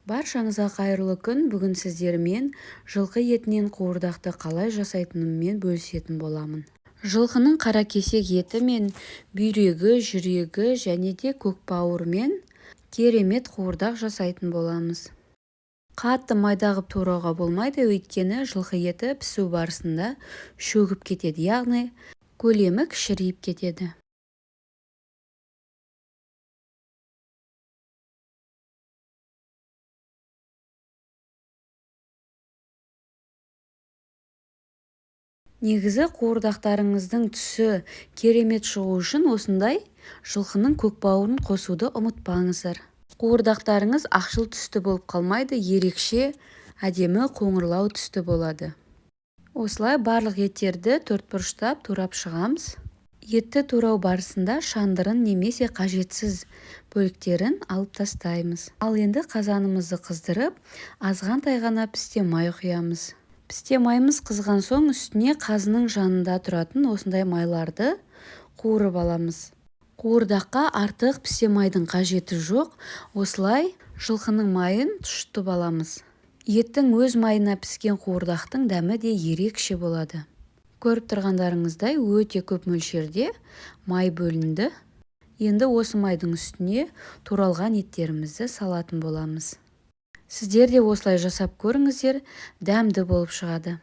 Баршаңызға қайырлы күн! Бүгін сіздермен жылқы етінен қуырдақты қалай жасайтыныммен бөлісетін боламын. Жылқының қаракесек еті мен бүйрегі, жүрегі және де көкбауырмен керемет қуырдақ жасайтын боламыз. Қатты майда қып турауға болмайды, өйткені жылқы еті пісу барысында шөгіп кетеді, яғни көлемі кішірейіп кетеді. Негізі қуырдақтарыңыздың түсі керемет шығу үшін осындай жылқының көкбауырын қосуды ұмытпаңыздар. Қуырдақтарыңыз ақшыл түсті болып қалмайды, ерекше әдемі қоңырлау түсті болады. Осылай барлық еттерді төртбұрыштап турап шығамыз. Етті турау барысында шандырын немесе қажетсіз бөліктерін алып тастаймыз. Ал енді қазанымызды қыздырып, азғантай ғана пісте май құямыз. Пісте майымыз қызған соң үстіне қазының жанында тұратын осындай майларды қуырып аламыз. Қуырдаққа артық пісте майдың қажеті жоқ, осылай жылқының майын тұшытып аламыз. Еттің өз майына піскен қуырдақтың дәмі де ерекше болады. Көріп тұрғандарыңыздай өте көп мөлшерде май бөлінді. Енді осы майдың үстіне туралған еттерімізді салатын боламыз. Сіздер де осылай жасап көріңіздер, дәмді болып шығады.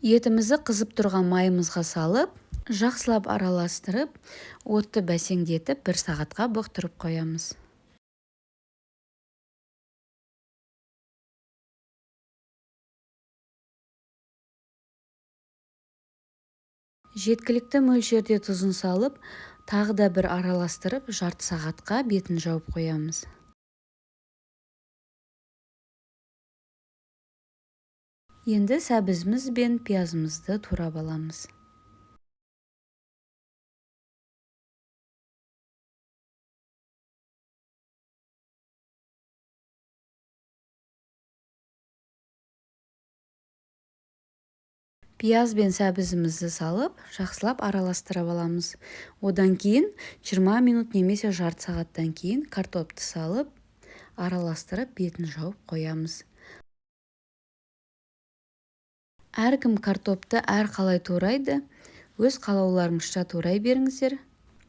Етімізді қызып тұрған майымызға салып, жақсылап араластырып, отты бәсеңдетіп, бір сағатқа бұқтырып қоямыз. Жеткілікті мөлшерде тұзын салып, тағы да бір араластырып, жарты сағатқа бетін жауып қоямыз. Енді сәбізіміз бен пиязымызды турап аламыз. Пияз бен сәбізімізді салып, жақсылап араластырып аламыз. Одан кейін 20 минут немесе жарты сағаттан кейін картопты салып, араластырып, бетін жауып қоямыз. Әркім картопты әр қалай турайды, өз қалауларыңызша турай беріңіздер.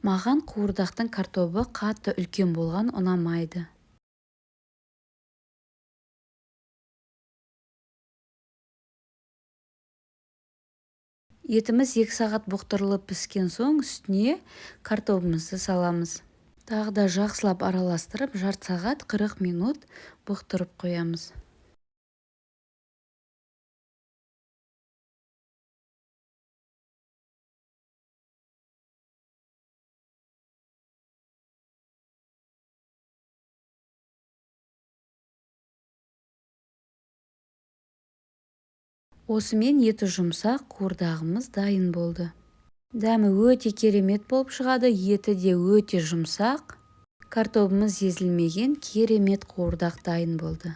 Маған қуырдақтың картобы қатты үлкен болған ұнамайды. Етіміз 2 сағат бұқтырылып піскен соң үстіне картобымызды саламыз. Тағы да жақсылап араластырып, жарты сағат 40 минут бұқтырып қоямыз. Осымен еті жұмсақ қуырдағымыз дайын болды. Дәмі өте керемет болып шығады, еті де өте жұмсақ. Картобымыз езілмеген керемет қуырдақ дайын болды.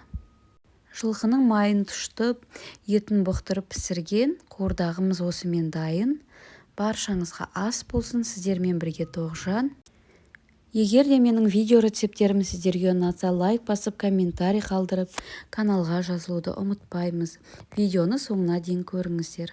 Жылқының майын тұшытып, етін бұқтырып пісірген қуырдағымыз осымен дайын. Баршаңызға ас болсын, сіздермен бірге Тоғжан. Егер де менің видео рецепттерім сіздерге ұнаса, лайк басып, комментарий қалдырып, каналға жазылуды ұмытпаймыз. Видеоны соңына дейін көріңіздер.